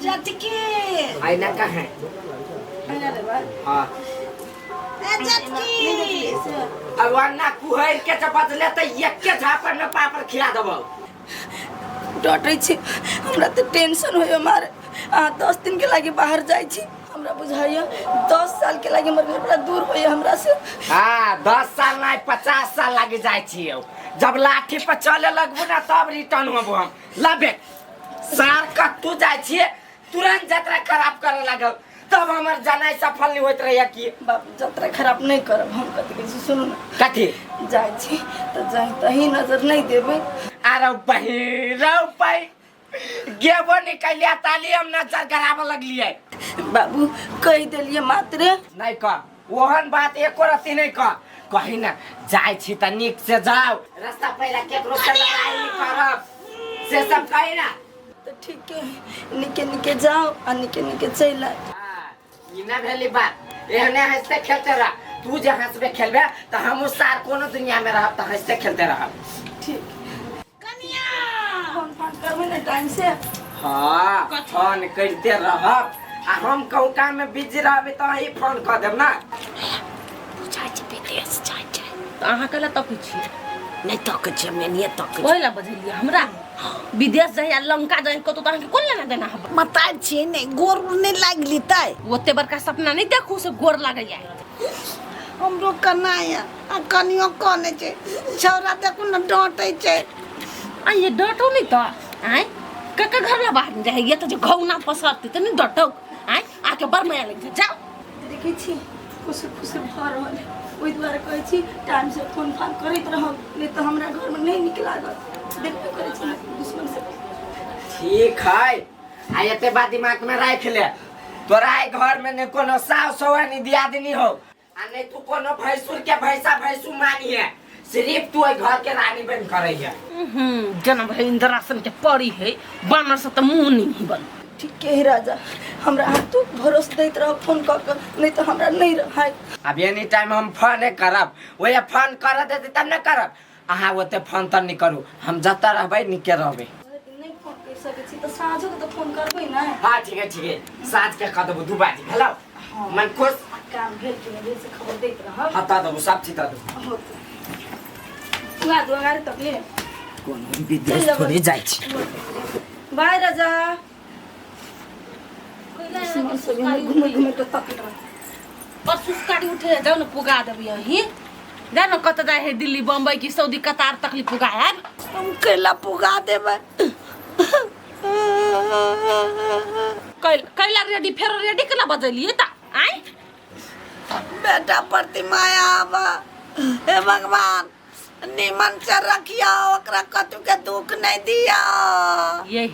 जटकी आईना कहाँ है आईना लेबै हाँ ए जटकी अब अन्ना कुहैर के जब बदले तो एके झापड़ में पापड़ खिला देबो डटै छी हमरा तऽ टेंशन होइए मारे अहाँ 10 दिन के लागी बाहर जाइ छी हमरा बुझाइए 10 साल के लागी हमर घर बड़ा दूर होइए हमरा से हाँ 10 साल नहीं 50 साल लागी जाइ छियौ जब लाठी पर चले लगबू ना तब रिटर्न होबो हम लबे सार कत्तू जाइ छियै तुरंत जतरा खराब करे लागल तब हमर जनाइ सफल नहीं होइत रहैया की बाबू जतरा खराब नहीं करब हम कथी कहै छी सुनू ने कथी जाइ छी तऽ जाइ तही नजर नहीं देबै अरे बहिन रौ बहिन गेबो निकलिया ताली हम नजर गराबऽ लगलियै बाबू कहि देलियै मात्रे नहीं कह ओहन बात एको रत्ती नहीं कह कही ना जाइ छी तऽ नीक से जाओ रास्ता पहिला केकरो से लड़ाई नहीं करब से सब कही ना तऽ ठीके है निके निके जाओ आ निके निके चलि आउ हाँ, ई ना भेली बात एहने हंसते खेलते रह तू जे हंसबे खेलबे तऽ हमहूँ सार कोनो दुनिया में रहब तऽ हंसते खेलते रहब ठीक कनिया फोन फान करबै ने टाइम से हाँ फोन करते रहब आ हम कहूँ काम में बिजी रहबे तऽ अहीं फोन कऽ देब ना बुझाइ छै विदेश जाइ छै तऽ अहाँ कैला तकै छियै नहि तकै छियै हम एनाहिए तकै छियै ओहि लए बजेलियै हमरा विदेश जाइ आ लंका जाइ कतौ तऽ अहाँके कोन लेना देना हब मतार छियै नहि गोर उर नहि लागि लेतै ओते बड़का सपना नहि देखू से गोर लागैया हमरो कनाया आ कनियो कनै छै छौड़ा देखू ने डाँटै छै आ ये डटौ नहि तऽ आँय ककर घर ला बाहर जाइए तऽ जे घौना पसरतै तऽ नहि डटौ आँय आके बड़ माया लागि जाय जाउ देखै छी खुसुर फुसुर भऽ रहल है ओहि दुआरे कहै छी टाइमसँ फोन फान करैत रहब नहि तऽ हमरा घरमे नहि नीक लागत देखबे करै छी ने दुश्मन सब ठीक है आ एते बात दिमाग में राख ले तोरा एहि घर में ने कोनो सास हो ने दियादनी हो आ नहीं तू कोनो भैंसुर के भैंसा भैंसु मानी है सिर्फ तू एहि घर के रानी बन करे है जेना भाई इंद्रासन के पड़ी है बानर से तऽ मुँह नहीं बन ठीके है राजा हमरा अहाँ तू भरोस दैत रह फोन कऽ कऽ नहीं तऽ हमरा नहीं रहै अब एनी टाइम हम फोने करब वही फोन कर देते तब ने करब अहाँ ओते फोन तऽ नहीं करू हम जतऽ रहबै निके रहबै नहीं फोन कर सकै छी तऽ साँझो के तऽ फोन करबै ने हाँ ठीक है ठीक है साँझ के कह देबू 2 बजे भेलौ मन खुश आ काम भेल कि नहीं भेल से खबर दैत रहब हाँ दऽ देबू सब चीज दऽ देबू होत उगा दू अगाड़ि तकले कोनो विदेश थोड़े जाइ छी बाय राजा दुश्मन सब इम्हर घूमे घूमे के तकैत रहत पर सुस्कारी उठे जाउ ने पुगा देबै अहीं जाउ ने कतऽ जाइ है दिल्ली बम्बई की सऊदी कतार तकली पुगा आयब हम कैला पुगा देबै कैल कैला रेडी फेर रेडी केना बजेलियै तऽ आँय बेटा प्रति माया आबा हे भगवान निमन से रखिया ओकरा कतु के दुख नहीं दिया ये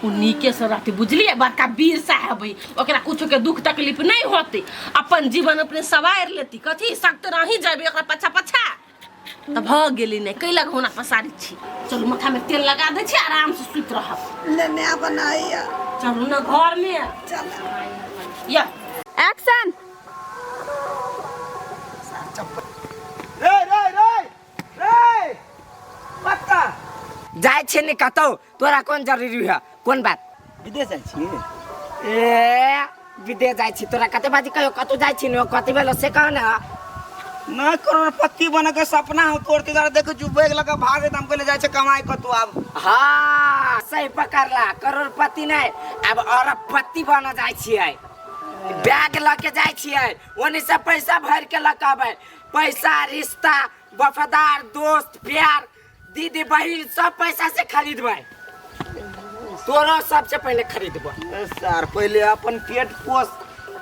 उ नीके से रहते बुझलिए बड़का वीर साहब है ओकरा कुछो के दुख तकलीफ नहीं होते अपन जीवन अपने सवार लेती कथी सख्त रही जेबे ओकरा पछा पछा तऽ भऽ गेली नहि कैला घोना पसारी छी चलू माथा में तेल लगा दै छी आराम से सुति रहब लेने बनाइया चलू ने घर में चल या एक्शन रे रे रे रे पत्ता जाइ छी ने कतौ तोरा कोन जरूरी है कोन बात विदेश जाइ छी ए विदेश जाइ छी तोरा कते बाजी कहियो कतौ जाइ छी ने कथी भेलो से कह ने ना करोड़पति बने के सपना हो तोर के द्वारा देखो जो बैग लगा भागे त हम कहले जाइ छै कमाई कतौ आब हाँ सही पकड़ला करोड़पति नहीं अब अरबपति बन जाइ छियै बैग लऽ के जाइ छियै ओने से पैसा भर के लऽ के अबै पैसा रिश्ता वफादार दोस्त प्यार दीदी बहिन सब पैसा से खरीदबै तोरो सबसे पहले खरीदबो ए सर पहले अपन पेट पोस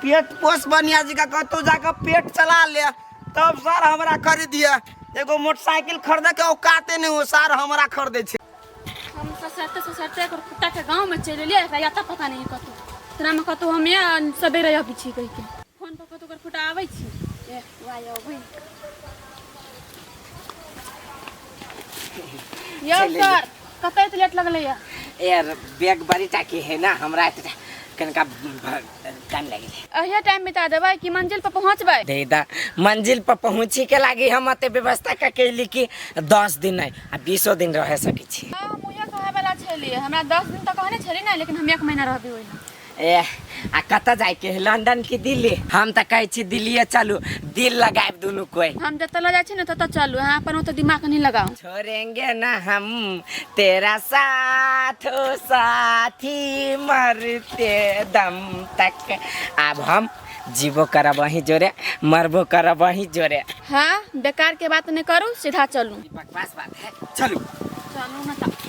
पेट पोस बनिया जी का कतौ जाके पेट चला ले तब सर हमरा खरीदिए एगो मोटरसाइकिल खरीदे के औकाते नहीं हो सर हमरा खरीदे छै हम ससरते ससरते एकर कुत्ता के गाँव में चलि एलियै एकरा याता पता नहीं कतौ तोरा में कतौ हम या सबेरे अबै छी कहि के फोन पर कतौ ओकर फोटो आबै छी ए वाह अबै यौ सर कतऽ एते लेट लगलै या यार बैग बड़ी टाकी है ना हमरा एते कनिका टाइम लागि गेलै। अहिया टाइम बिता देबै कि मंजिल पर पहुँचबै? दे दा मंजिल पर पहुँची के लागी हम अते व्यवस्था का कैली कि 10 दिन नहीं आ 20 दिन रह सकै छी। हाँ, हम उहे कहे वाला छलियै, हमरा 10 दिन तऽ कहने छली ने, लेकिन हम 1 महीना रहबै ओहिना। ए आ कतऽ जाइके है, लंदन की दिल्ली? हम तऽ कहै छी दिल्लीए चलू, दिल लगायब दुनू कोई। हम जतऽ लऽ जाइ छी ने ततऽ चलू, अहाँ अपन ओतऽ दिमाग नहीं लगाउ। छोड़ेंगे ना हम तेरा साथ ओ साथी मरते दम तक। आब हम जीवो करब वहीं जोरे, मरबो करब वहीं जोरे। हाँ, बेकार के बात नहीं करू, सीधा चलू। ई बकवास बात है, चलू चलू ना तऽ।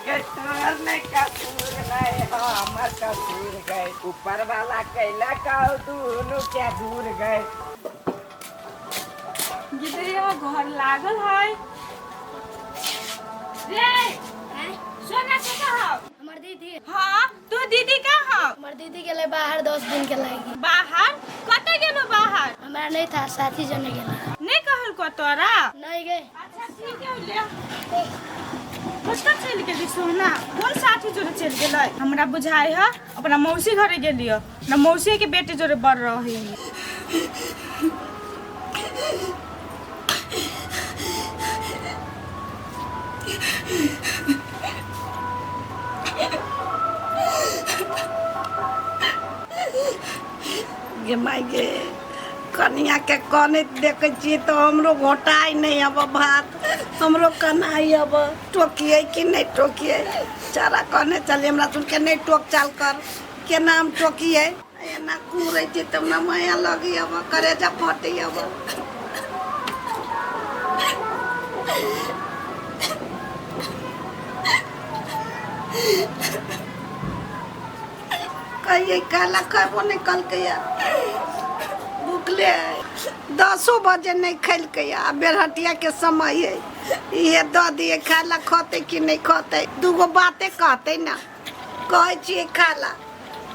गे तोहर नहीं कसूर नहीं हमर कसूर गए, ऊपर वाला कैला काउ दुनू के दूर गए। गिदरिया घर लागल है रे। सोना के कहा? हमर दीदी। हाँ, तू दीदी का हौ? हमर दीदी गेलै बाहर 10 दिन के लागी। बाहर कतऽ गेलो बाहर? हमरा नहीं था, साथी जने गेलै। नहीं कहल को तोरा? नहीं गए। अच्छा ठीक है, ले कतऽ चलि गेली सोना? कोन साथी जोरे चलि गेलै? हमरा बुझाइ है अपना मौसी घरे गेलियो ना, मौसी के बेटे जोरे बढ़ रही। गे माय गे, कनिया के कनैत देखै छियै तऽ हमरो घोटाइ नहि अब भात, हमरो कनाइ अब। टोकियै कि नहि टोकियै? चारा कहने चलिए हमरा सुन के नहि टोक चाल कर, केना हम टोकियै? एना कुरै छै तऽ हमरा माया लगी अब, करेजा फटी अब। कहिए काला कहबो नहि कलकै, भुखले है, 10 बजे नहीं खेलकै, आ बेरहटिया के समय है, इहे दऽ दिए खाय ला, खतै कि नहि खतै? दूगो बाते कहतै ना। कहै छियै खा ला,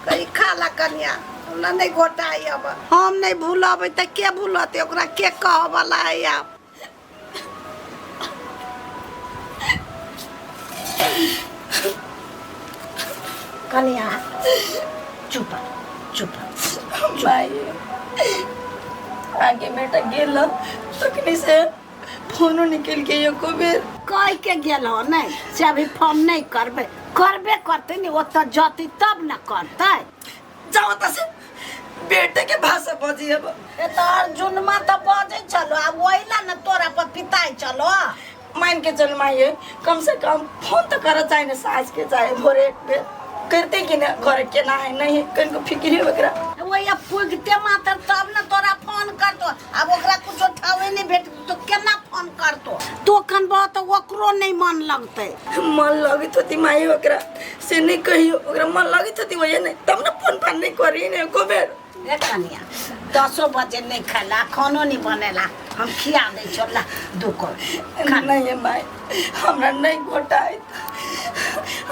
कही खा ला कनिया, हमरा नहि घोटाइ अब। हम नहि भूलबै तऽ के भूलतै ओकरा? के कहऽ वाला है आब? कनिया चुप चुप। भाई, आगे बेटा गेल तखनी से फोनो निकल के एको बेर कह के गेल हो नहीं से अभी फोन नहीं करबै? करबे करतै ने, ओतऽ जतै तब ने करतै। जाओ त से बेटे के भाषा बजी अब। ए तऽ अर्जुनमा तऽ बजै छलो, आब ओहिला ने तोरा पर पिताइ छलो। मान के चल माइये, कम से कम फोन तो कर चाहे ना, साँझ के चाहे भोरे एक बेर करते कि ना, घर के ना है नहीं है कनको फिक्र है ओकरा। वही अब पुगते मात्र तब ने तोरा फोन करतो। आब ओकरा कुछो ठावे नहीं भेट तो केना फोन करतो? तो कनबो तऽ ओकरो नहीं मन लगतै। मन लगैत होती माई ओकरा से नहीं कहियो, ओकरा मन लगैत होती वही नहीं तब ना फोन फान नहीं करी ने एको बेर। ए कनिया, 10 बजे नहीं खाला, खानो नहीं बनेला, हम खिया दै छौ, ला दू कौर खा। नहीं है माई, हमरा नहीं घोटाए,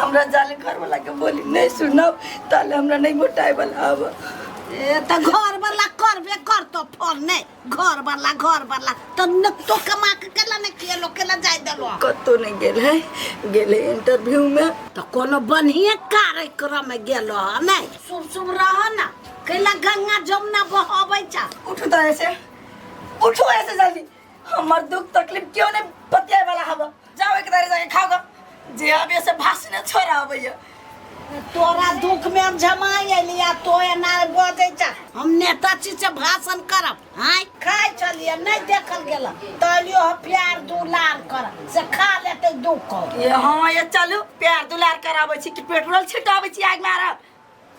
हमरा जाले घर वाला के बोली नहीं सुनब ताले हमरा नहीं घोटाए वाला अब। ए तऽ घर वाला करबे करतो फोन नहीं? घर वाला घर वाला तऽ न तो कमा के केला ने खियलो, केला जाय देलो? कतौ नहीं गेल है, गेल है इंटरव्यू में। तऽ कोनो बढ़िए कार्यक्रम में गेलो ह नहीं? शुभ शुभ रह ना, कैला गंगा जमुना बहबै छ। उठो तो ऐसे, उठो ऐसे जल्दी। हमर दुख तकलीफ क्यों नहीं बतियाए वाला हवा? जाओ एक दारे जाके खाओ, जे अब ऐसे भाषण छोड़ा अबैया। तोरा दुख में हम जमाई अयली आ तो एना बजै छ। हम नेताजी से भाषण करब। हाय खाइ छलियै नहीं देखल गेल तऽ एलियो हम प्यार दुलार कर से खा लेतै दू कौर। ये हाँ, ये चलू प्यार दुलार कराबै छी कि पेट्रोल छिटाबै छी आग मारब?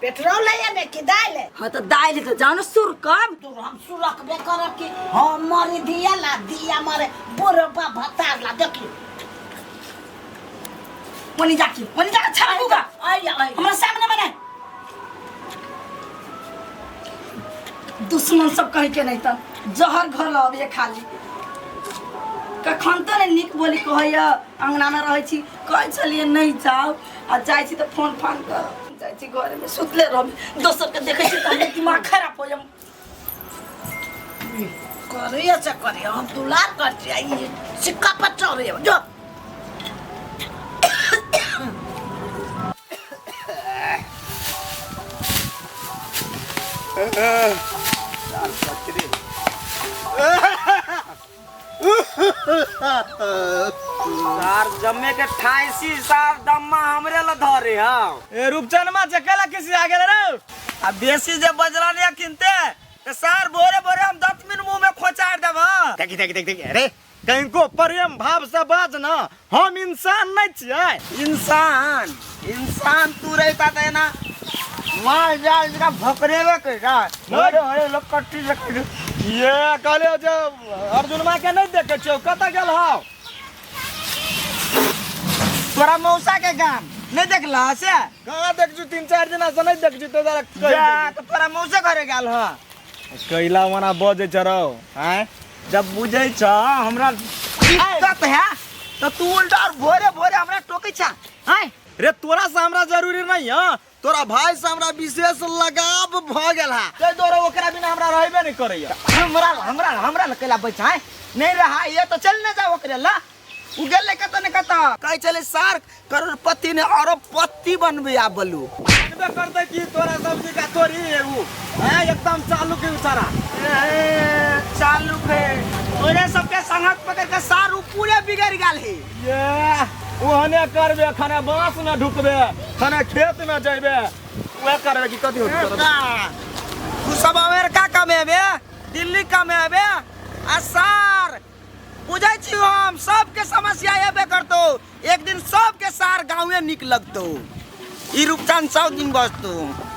पेट्रोल है में कि दालि है? हाँ तऽ दालि तऽ जानो सुर कम। तो हम सुरकबे करब कि हम मरी दिया ला दिया मरे बुढ़बा भतार ला देखियो। ओनी जाके, ओनी जाके छाड़ूगा। आइ आइ। हमरा सामने में नहीं, दुश्मन सब कहे के नहीं तऽ जहर घर लबैया खाली। कखन तऽ नहि नीक बोली कहैया। अंगना में रहै छी, कहै छलियै नहीं जाउ, आ जाइ छी तऽ फोन फान कर। जाइ छी घरमे सुतले रहब, दोसरके देखै छी तऽ हमर दिमाग खराब हो जाम। करिए से करिए, हम दुलार कर छियै, ई सिक्का पर चढ़े जो। सार पकड़े सार जमे के ठाइसी सार दम्मा हमरे ल धरे हाँ। ए रूपचनमा चकेला किसी आ गेल रे। आ बेसी जे बजला नहीं किनते तो सार भोरे भोरे हम 10 मिनट मुंह में खोचार देब हाँ। देखी देखी देखी देखी, अरे कहीं प्रेम भाव से बाज ना, हम इंसान नहीं छियै। इंसान इंसान तू रहता था ना माल जाल जरा भकरेबे के जा अरे अरे लोग कट्टी से कट्टी। ये कहलियो जे अर्जुनमा के नहीं देखे छियौ, कतऽ गेल हौ? तोरा मौसा के गाम नहीं देखला से? कहाँ देख छु, 3-4 दिन से नहीं देख छु तो जरा कहि जा तो तोरा मौसा घरे गेल ह। कैला वना बजै छ रौ आँय? जब बुझै छ हमरा दिक्कत है तो तू उल्टा और भोरे भोरे हमरा टोकै छ आँय? रे तोरा से हमरा जरूरी नहीं है, तोरा भाई से हमरा विशेष लगाव भ गेल है, ताहि दुआरे ओकरा बिना हमरा रहबे नहीं करैया। हमरा हमरा हमरा ल कैला बैठ आँय? नहीं रहा ये तो चल न जाओ ओकरे ला। उ गेलै कतऽ ने कतऽ कहै छलै सार करोड़पति ने अरबपति बनबै आ बलू। बनबे करतै कि तोरा सब्जी का तोरी उ हैं एकदम चालू के सारा। ए, चालू है तोरे सबके संगत पकड़ के सार उ पूरे बिगड़ गेल है। ये ओहने करबे, खाने बांस में ढुकबे, खाने खेत में जइबे, उहे करबे कि कथी होतै तोरा? तू सब अमेरिका कमेबे, दिल्ली कमेबे आ सार बुझै छी हम सबके समस्या एबे करतो, एक दिन सबके सार गाँवे निक लगतो, ई रूपचंद 100 दिन बचतो।